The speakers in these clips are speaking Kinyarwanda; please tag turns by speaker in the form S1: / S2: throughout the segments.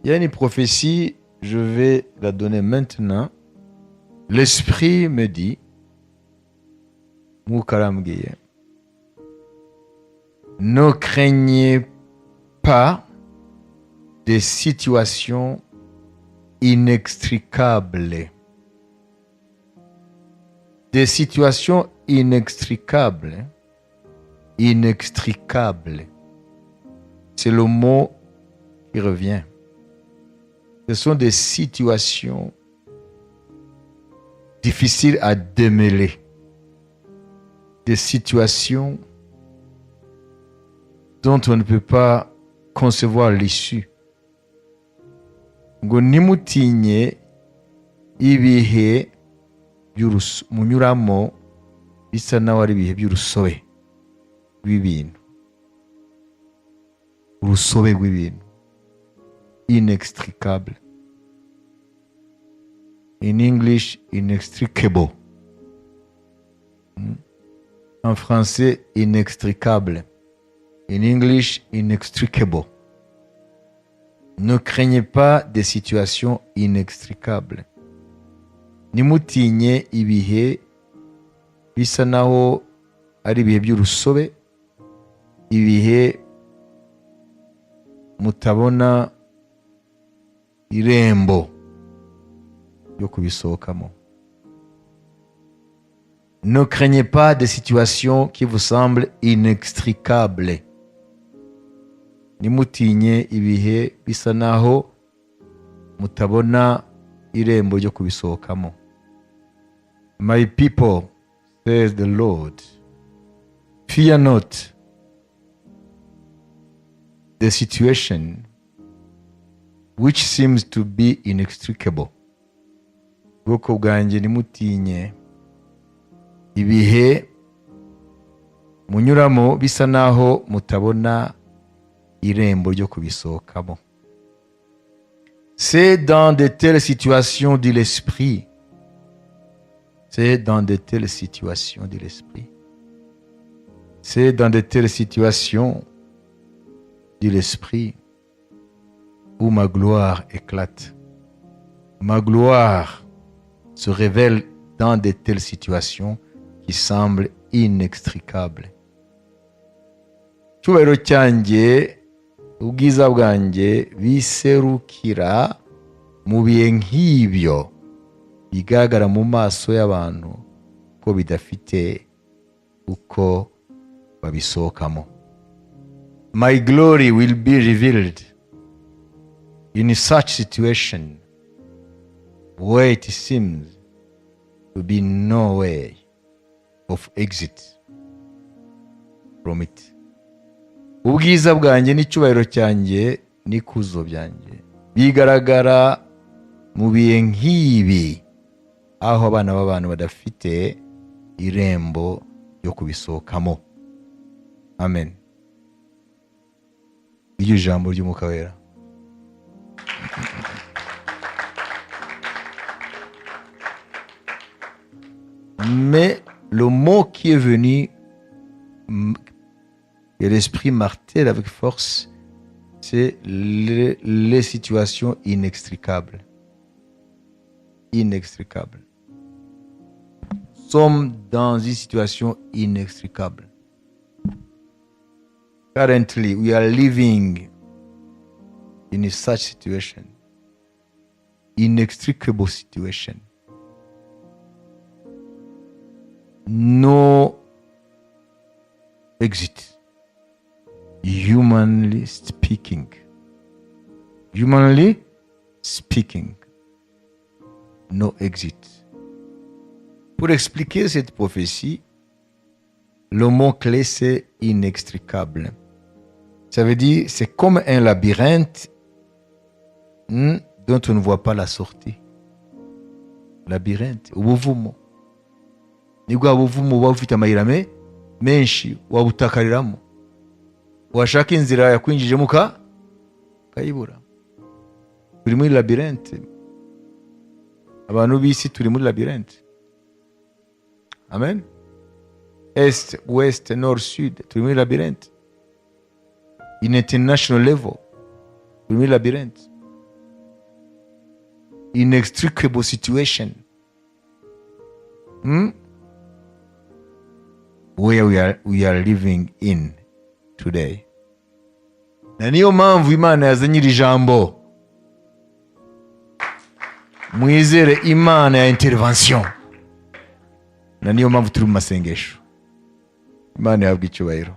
S1: Il y a une prophétie, je vais la donner maintenant. L'Esprit me dit, Mwuka arambwiye, ne craignez pas des situations inextricables. Des situations inextricables. Inextricables. C'est le mot qui revient. Ce sont des situations difficiles à démêler. Des situations dont on ne peut pas concevoir l'issue. Ngo ntimutinye ibihe munyuramo bisa naho ari ibihe by'urusobe rw'ibintu, urusobe rw'ibintu, inextricable, in English inextricable. En français inextricable, in English inextricable. Ne craignez pas des situations inextricables. Ntimutinye ibihe bisa naho ari ibihe by'urusobe, ibihe mutabona irembo ryo kubisohokamo. Ne craignez pas des situations qui vous semblent inextricables. Ntimutinye ibihe bisa naho mutabona irembo ryo kubisohokamo. My people, says the Lord, fear not the situation which seems to be inextricable. Bwoko bwanjye, ntimutinye ibihe munyuramo bisa naho mutabona irembo ryo kubisohokamo. C'est dans de telles situations de l'esprit, c'est dans de telles situations de l'esprit, c'est dans de telles situations de l'esprit où ma gloire éclate. Ma gloire se révèle dans de telles situations qui semblent inextricables. Icyubahiro cyanjye, ubwiza bwanjye biserukira mu bihe nk'ibyo bigaragara mu maso y'abantu ko bidafite uko babisohokamo. My glory will be revealed in such situation where it seems to be no way of exit from it. Ubwiza bwanjye n'icyubahiro cyanjye n'ikuzo byanjye bigaragara mu bihe nk'ibi aho abana b'abantu badafite irembo ryo kubisohokamo. Amen. Iryo jambo ry'Umwuka Wera. Mais le mot qui est venu, et l'Esprit martèle avec force, c'est les situations inextricables. Inextricables. Nous sommes dans une situation inextricable. Currently, we are living in such situation. Inextricable situation. No exit. Humanly speaking. Humanly speaking. No exit. Pour expliquer cette prophétie, le mot clé, c'est inextricable. Ça veut dire c'est comme un labyrinthe dont on ne voit pas la sortie. Labyrinthe, ubuvumo. Ni bwa buvumo buba bufite amayira menshi wabutakariramo. Washaka inzira yakwinjijemo ukayibura. Turi muri labyrinthe. Abantu b'isi turi muri labyrinthe. Amen. Est, ouest, nord, sud, turi muri labyrinthe. In international level, turi muri labyrinthe. Inextricable situation, Where we are living in today. Na niyo mpamvu Imana yazanye iri jambo. Mwizere Imana ya intervention. Na niyo mpamvu turi mu masengesho. Imana ihabwa icyubahiro.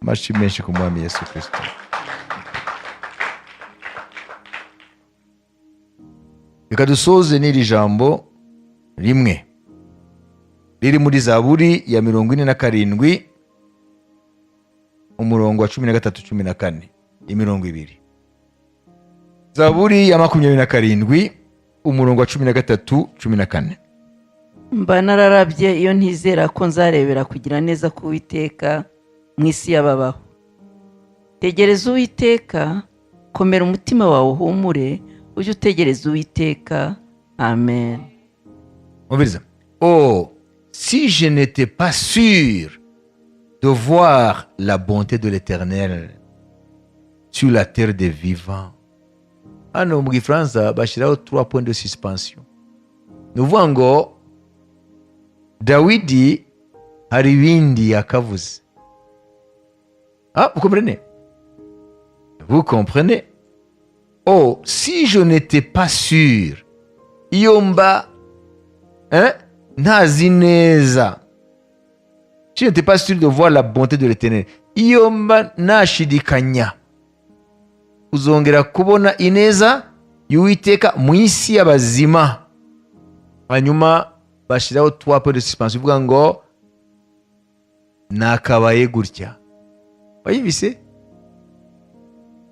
S1: Amashyi menshi ku Mwami Yesu Kirisito. Reka dusoze n'iri jambo rimwe riri muri Zaburi ya 47, umurongo wa 13, 14, imirongo ibiri. Zaburi ya 27, umurongo wa 13, 14.
S2: Mba nararabye iyo ntizera ko nzarebera kugira neza k'Uwiteka mu isi y'ababaho. Tegereza Uwiteka, komera umutima wawe uhumure, ujye utegereza Uwiteka. Amen.
S1: Umviriza. Oh, si je n'étais pas sûr de voir la bonté de l'Éternel sur la terre des vivants. Hano mu Gifaransa bashyiraho trois points de suspension. Ni ukuvuga ngo Dawidi hari ibindi yakavuze. Ah, vous comprenez? Vous comprenez? Oh, si je n'étais pas sûr, iyo mba, hein, ntazi neza, si je n'étais pas sûr de voir la bonté de l'Éternel, iyo mba nashidikanya uzongera kubona ineza y'Uwiteka mu isi y'abazima. Hanyuma bashyiraho trois points de suspension, ivuga ngo nakabaye gutya. Wayibise?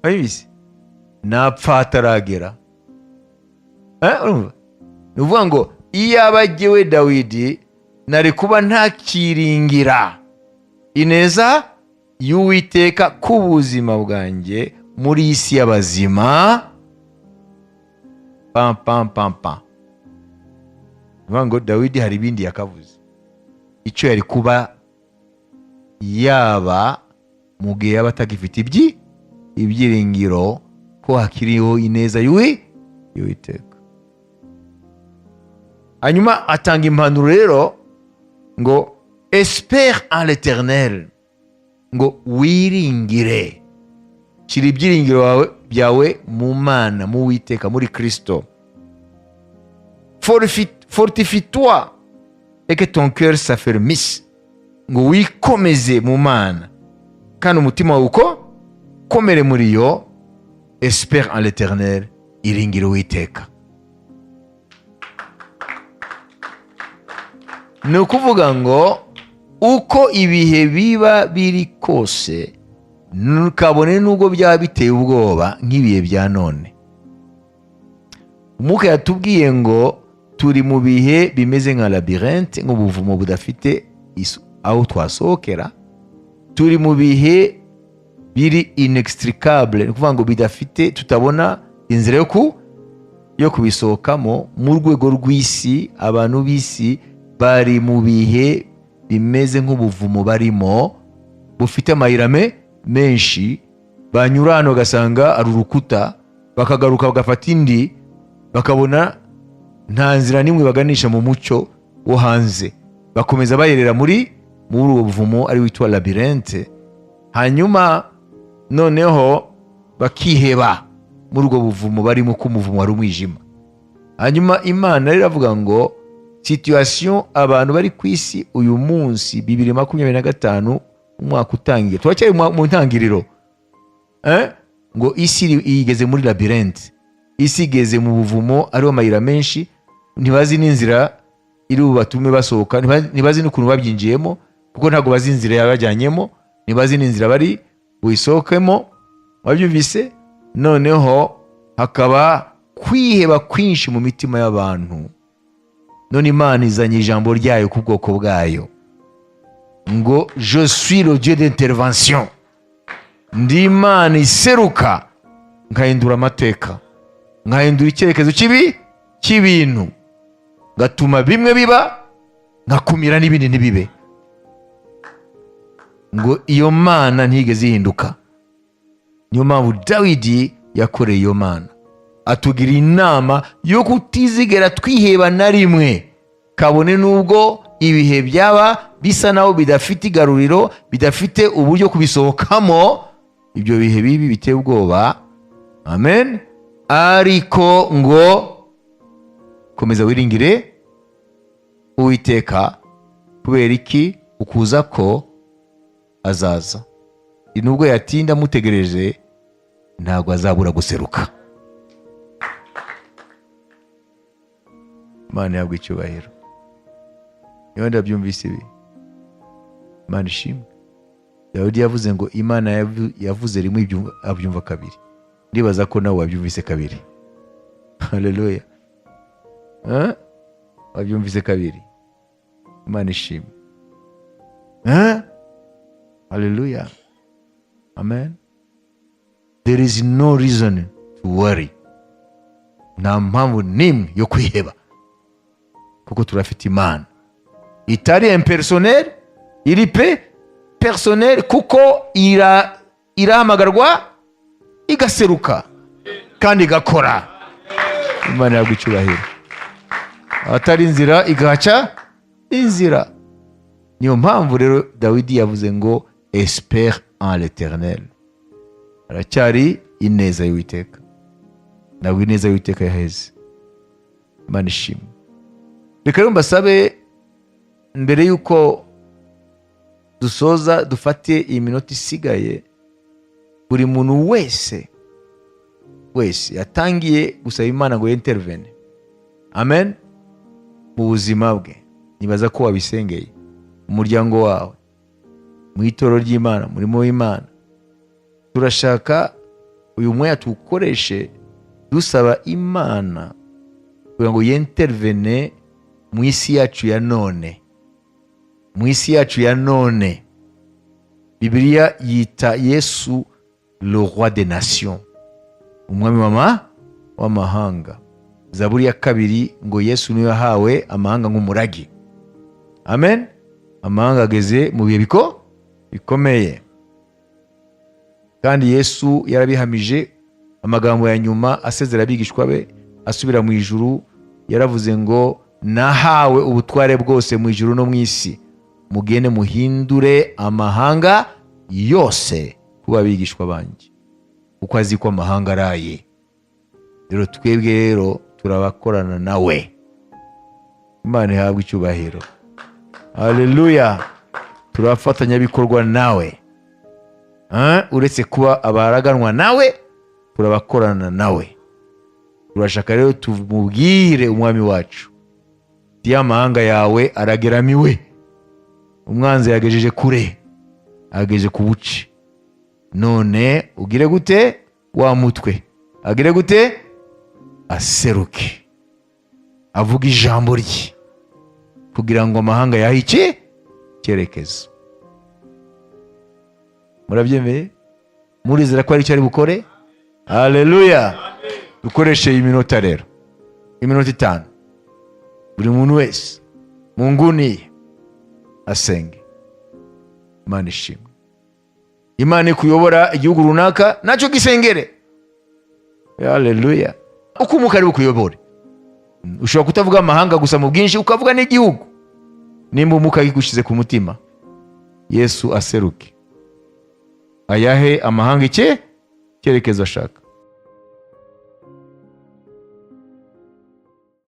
S1: Wayibise? Napfa hataragera. Eh, urumva? Ni ukuvuga ngo iyaba jyewe Dawidi nari kuba ntakiringira ineza y'Uwiteka ku buzima bwanjye muri iyi si y'abazima, pam pam pam pam. Ni ukuvuga ngo Dawidi hari ibindi yakavuze, icyo yari kuba yaba mu gihe yaba atagifite ibyiringiro ko hakiriho ineza y'Uwiteka. Hanyuma atanga impanuro rero ngo espère en l'Éternel, ngo wiringire, shyira ibyiringiro byawe mu Mana, mu Witeka, muri Kristo. Fortifie-toi et que ton cœur s'affermisse, ngo wikomeze mu Mana kandi umutima wawe uko komere muri yo. Espère en l'Éternel, iringire Uwiteka. Ni ukuvuga ngo uko ibihe biba biri kose, kabone nubwo byaba biteye ubwoba nk'ibihe bya none, Umwuka yatubwiye ngo turi mu bihe bimeze nka labyrinthe, nk'ubuvumo budafite aho twasohokera. Turi mu bihe biri inextricable, ni ukuvuga ngo bidafite, tutabona inzira yo kubisohokamo. Mu rwego rw'isi, abantu b'isi bari mu bihe bimeze nk'ubuvumo barimo bufite amayira menshi. Banyura hano bagasanga ari urukuta, bakagaruka bagafata indi, bakabona nta nzira n'imwe baganisha mu mucyo wo hanze. Bakomeza bayerera muri uwo buvumo ari witwa labyrinthe. Hanyuma noneho bakiheba muri ubwo buvumo barimo, ko umuvumo wari umwijima. Hanyuma Imana rero iravuga ngo situation abantu bari ku isi uyu munsi, 2025, umwaka utangiye, turacyari mu ntangiriro, Ngo isi igeze muri labyrinthe, isi igeze mu buvumo ariho amayira menshi, ntibazi n'inzira iri bubatume basohoka, ntibazi n'ukuntu babyinjiyemo, kuko ntabwo bazi inzira yabajyanyemo, ntibazi n'inzira bari buyisohokemo. Wabyumvise? Noneho hakaba kwiheba kwinshi mu mitima y'abantu. None Imana izanye ijambo ryayo ku bwoko bwayo ngo je suis le Dieu d'intervention, ndi Imana iseruka nkahindura amateka, nkahindura icyerekezo kibi cy'ibintu, ngatuma bimwe biba, nkakumira n'ibindi ntibibe. Ngo iyo Mana ntigeze ihinduka. Niyo mpamvu Dawidi yakoreye iyo Mana. Atugira inama yo kutizigera twiheba na rimwe, kabone n'ubwo ibihe byaba bisa naho bidafite igaruriro, bidafite uburyo kubisohokamo, ibyo bihe bibi biteye ubwoba. Amen. Ariko ngo komeza wiringire Uwiteka. Kubera iki? Ukuza ko azaza, nubwo yatinda mutegereje, ntabwo azabura guseruka. Imana yabwa icyubahiro. Niba ndabyumvise ibi, Imana ishimwe. Dawidi yavuze ngo Imana yavuze rimwe, abyumva kabiri. Ndibaza ko nawe wabyumvise kabiri. Haleluya! Eh? Wabyumvise kabiri. Imana ishimwe. Eh? Haleluya, amen. There is no reason to worry. Nta mpamvu n'imwe yo kwiheba, kuko turafite Imana itari impersonnel, iri pe personnel, kuko irahamagarwa igaseruka kandi igakora. Imana yagwa icyubahiro. Ahatari inzira igahaca inzira. Niyo mpamvu rero Dawidi yavuze ngo "Espère en l'Éternel". Haracyari ineza y'Uwiteka, ntabwo ineza y'Uwiteka yaheze. Imana ishimwe. Reka rero mbasabe, mbere y'uko dusoza, dufate iyi minota isigaye, buri muntu wese wese yatangiye gusaba Imana ngo y'intervene, amen, mu buzima bwe. Nibaza ko wabisengeye umuryango wawe, mu itorero ry'Imana, murimo w'Imana. Turashaka uyu mwanya tuwukoreshe dusaba Imana kugira ngo y'intervene mu isi yacu ya none. Mu isi yacu ya none, Bibiliya yita Yesu le roi des nations, umwami w'amahanga. Zaburi ya 2 ngo Yesu niwe yahawe amahanga nk'umurage. Amen. Amahanga ageze mu bihe bikomeye, kandi Yesu yarabihamije. Amagambo ya nyuma asezera abigishwa be asubira mu ijuru, yaravuze ngo "Nahawe ubutware bwose mu ijuru no mu isi, mugende muhindure amahanga yose kuba abigishwa banjye", kuko azi ko amahanga araye. Rero twebwe rero turabakorana nawe. Imana ihabwe icyubahiro. Haleluya! Turabafatanyabikorwa nawe. Ah, uretse kuba abaraganwa nawe, turabakorana nawe. Turashaka rero tumubwire umwami wacu, ya amahanga yawe arageramiwe, umwanzi yagejeje kure, agejeje ku buce. None ugire gute? Wa mutwe agire gute? Aseruke, avuga ijambo rye kugira ngo amahanga yahe iki cyerekezo. Murabyemeye? Murizera ko ari icyo ari bukore? Haleluya! Dukoreshe iyi minota rero, iminota 5, buri muntu wese mu nguni ye asenge. Imana ishimwe. Imana ikuyobora igihugu runaka, nacyo gisengere. Haleluya! Uko Umwuka ari bukuyobore. Ushobora kutavuga amahanga gusa mu bwinshi, ukavuga n'igihugu nimba Umwuka yigushyize ku mutima. Yesu aseruke, ayahe amahanga icye cyerekezo ashaka.